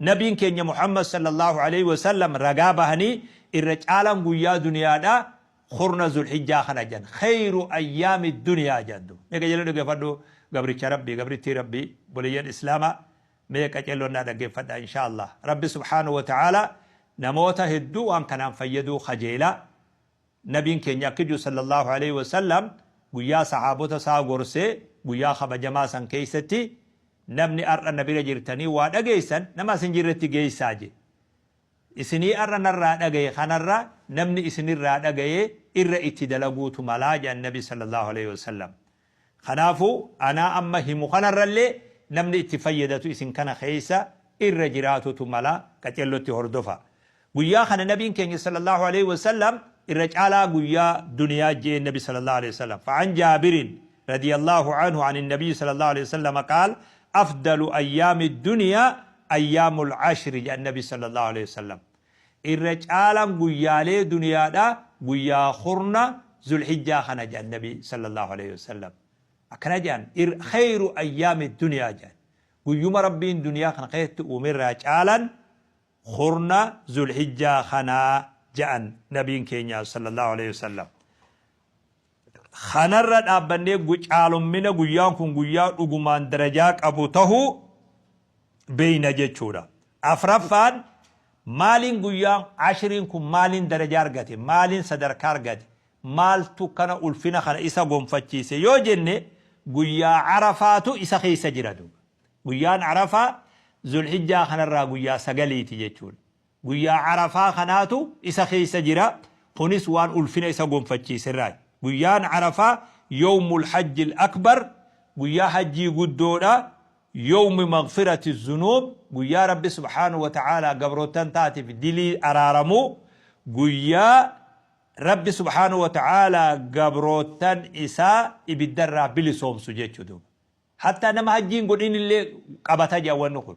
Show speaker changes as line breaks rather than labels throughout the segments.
Nabiin keenya Muhammad sallallaahu aleyhi wa sallam ragaa bahanii irra caalaan guyyaa duniyaadhaa kurna zulhijjaa kana jedhan. Kheyru ayyaami duniyaa jedhan duuba. Mee qajeeloo dhaggeeffadhu gabricha Rabbii, gabrittii Rabbii, obboleeyyan Islaamaa mee qaceelloon naa dhaggeeffadhaa inshaa Allah. Rabbi subhaanahu wa ta'aalaa namoota hedduu waan kanaan fayyaduu kajeela. Nabiin keenya akki jiru sallallaahu aleyhi wa sallam guyyaa sahaabota isaa gorsee guyyaa kabajamaa san keessatti Namni ar'a na bira jirtanii waa dhageessan nama as hin jirretti geessaa jedhe. Isinii ar'a narraa dhagaye kanarra namni isinirraa dhagayee irra itti dalaguutu malaa jedhan Nabi sallallaahu aleyhi wa sallam. Kanaafuu anaa amma himu kanarrallee namni itti fayyadatu isin kana keessa irra jiraatutu mala qacellotti hordofaa. Guyyaa kana Nabiin keenya sallallaahu aleyhi wa sallam irra caalaa guyyaa duniyaa je'een Nabi sallallaahu aleyhi wa sallam. Fa'an Jaabirin radiyallaahu anhu anin Nabiyyi sallallaahu aleyhi wa sallam qaal afdalu ayyaami duniyaa ayyaamul ashri je'an Nabi sallallaahu aleyhi wa sallam. Irra caalaan guyyaalee duniyaadhaa guyyaa kurna Zulhijjaa kana je'an Nabi sallallaahu aleyhi wa sallam. Akkana je'an kheyru ayyaami duniyaa je'an. Guyyuma Rabbiin duniyaa kana keessatti uume irraa caalaan Kurna Zulhijjaa kanaa ja'an Nabiin keenya sallallaahu aleyhi wasallam. Kanarra dhaabbannee caalommina guyyaan kun guyyaa dhugumaan darajaa qabu tahuu beeyna jechuudha. Afraffaan maaliin guyyaan ashriin kun maaliin darajaa argate? Maaliin sadarkaa argate? Maaltu kana ulfina kana isa gonfachiise yoo jenne guyyaa Arafaatu isa keessa jira duuba. Guyyaan Arafaa Zulhijjaa kanarraa guyyaa sagaliiti jechuudha. Guyyaa Arafaa kanaatu isa keessa jira. Kunis waan ulfina isa gonfachiiserraayi. Guyyaan Arafaa Yawmul Hajjil Akbar guyyaa hajjii guddoodha. Yawmi maghfirati zunuub guyyaa Rabbi subhaanahu wa ta'aalaa gabroottan taatiif dilii araaramu guyyaa Rabbi subhaanahu wa ta'aalaa gabroottan isaa ibiddarraa bilisoomsu jechuudha duuba. Hattaa nama hajjii hin godhinillee qabata jedhan wanni kun.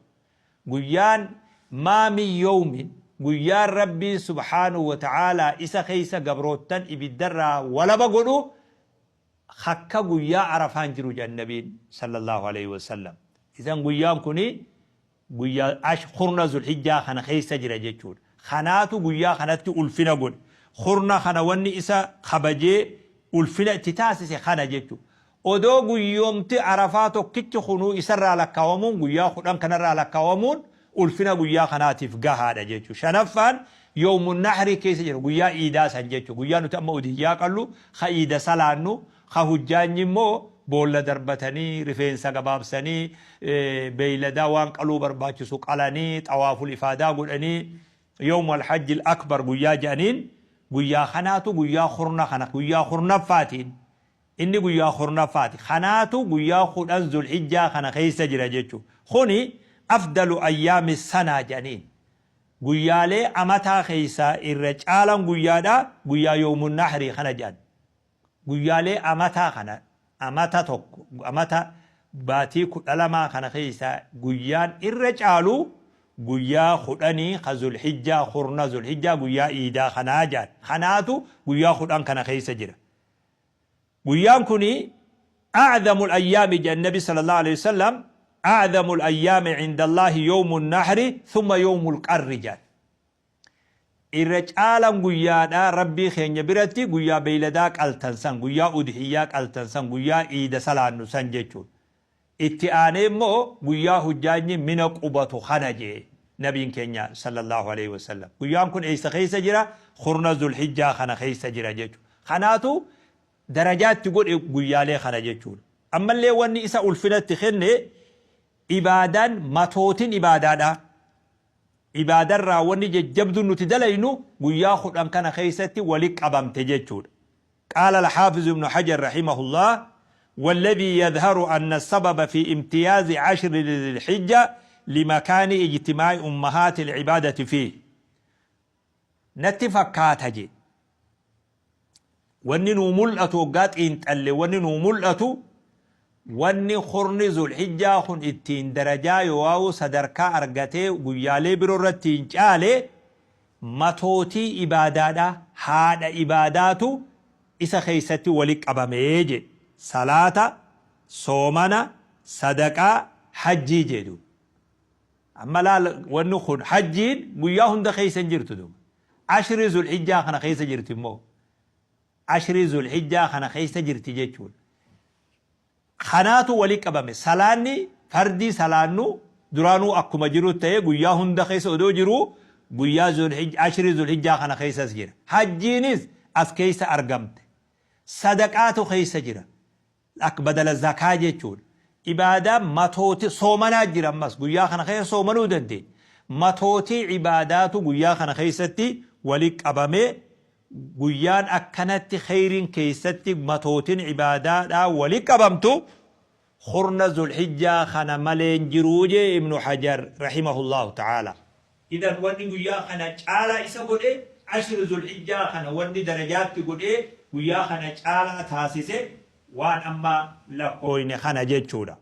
Guyyaan maa min yawmin guyyaan Rabbiin subhaanahu wa ta'aalaa isa keessa gabroottan ibiddarraa walaba godhu akka guyyaa Arafaa hin jiru jedhan Nabiin sallallahu aleyhi wa sallam. Idan guyyaan kuni Guyyaa ash kurna Zulhijjaa kana keessa jira jechuudha. Kanaatu guyyaa kanatti ulfina godhe. Kurna kana wanni isa kabajee ulfina itti taasise kana jechuudha. Odoo guyyoomti Arafaa tokkichi kunuu isarraa lakkaawamuun guyyaa 10 kanarraa lakkaawamuun ulfina guyyaa kanaatiif gahaadha jechuudha. Shanaffaan yawmun nahrii keessa jira guyyaa iidaa san jechuudha. Guyyaa nuti amma udhiyyaa qallu ka iida salaannu Ka hujjaanyi immoo boolla darbatanii, rifeensa gabaabsanii, beeyladaa waan qaluu barbaachisu qalanii, xawaaful ifaadaa godhanii, yawmal hajjil akbar guyyaa je'aniin, guyyaa kanaatu guyyaa kurna kana, guyyaa kurnaffaatiin, inni guyyaa kurnaffaati, kanaatu guyyaa 10 zulhijjaa kana keessa jira jechu. Kuni afdalu ayyaami sanaa je'aniin. Guyyaalee amataa keessaa irra caalan guyyaadha, guyyaa yawmun nahrii kana je'an. Guyyaalee amataa kana, amata tokko, amata baatii 12 kana keessaa guyyaan irra caalu guyyaa kudhanii ka Zulhijjaa, kurna Zulhijjaa guyyaa iidaa kanaa jedhan. Kanaatu guyyaa 10 kana keessa jira. Guyyaan kuni a'zamul ayyaami jedhan Nabi sallallahu alaihi wasallam a'zamul ayyaami indallaahi yawmun nahri thumma yawmul qarri jedhan. Irra caalan guyyaadhaa Rabbii keenya biratti guyyaa beeyladaa qaltan san, guyyaa udhiyyaa qaltan san, guyyaa iida salaannu san jechuudha. Itti aanee immoo guyyaa hujjaajni mina qubatu kana jee Nabiin keenya sallallaahu aleyhi wasallam. Guyyaan kun eessa keessa jira? Kurna Zulhijjaa kana keessa jira jechuudha. Kanaatu darajaa itti godhe guyyaalee kana jechuudha. Ammallee wanni isa ulfina itti kenne ibaadaan matootin ibaadaadha. Ibaadarraa wanni jajjabduun nuti dalaynu guyyaa 10 kana keessatti wali qabamte jechuudha. Qaala al-Haafiz ibnu Hajar rahimahullah walladhii yadharu anna as-sababa fi imtiyaazi ashri dhil-hijja limakaani ijtimaa'i ummahaati al-ibaadati fiihi. Natti fakkaata jedhe. Wanni nuu mul'atu hoggaa xiinxalle wanni nuu mul'atu wanni kurni Zulhijjaa kun ittiin darajaa yooauu sadarkaa argatee guyyaalee biroo irratti ittiin caale matootii ibaadaadha, haadha ibaadaatu isa keessatti wali qabame jedhe. Salaata, soomana, sadaqaa, hajjii jedhu. Amma laal, wanni kun hajjiin guyyaa hunda keessa hin jirtu duuba. Ashrii Zulhijjaa kana keessa jirti immoo. Ashrii Zulhijjaa kana keessa jirti jechuudha. Kanaatu wali qabame. Salaanni fardii salaannu duraanuu akkuma jiru ta'ee guyyaa hunda keessa odoo jiruu guyyaa Ashrii Zulhijjaa kana keessas jira. Hajjiinis as keessa argamte. Sadaqaatu keessa jira. Ak badala zakaa jechuudha. Ibaadaa matooti soomanaa jira ammas guyyaa kana keessa soomanuu dandeenya. Matootii ibaadaatu guyyaa kana keessatti wali qabamee guyyaan akkanatti kheyriin keessatti matootin ibaadaadhaa wali qabamtu kurna zulhijjaa kana malee hin jiruu jee Ibnu Hajar rahimahullaahu ta'aalaa. Idan wanni guyyaa kana caalaa isa godhe ashri zulhijjaa kana wanni darajaatti godhee guyyaa kana caalaa taasise waan amma lakkooyne kana jechuudha.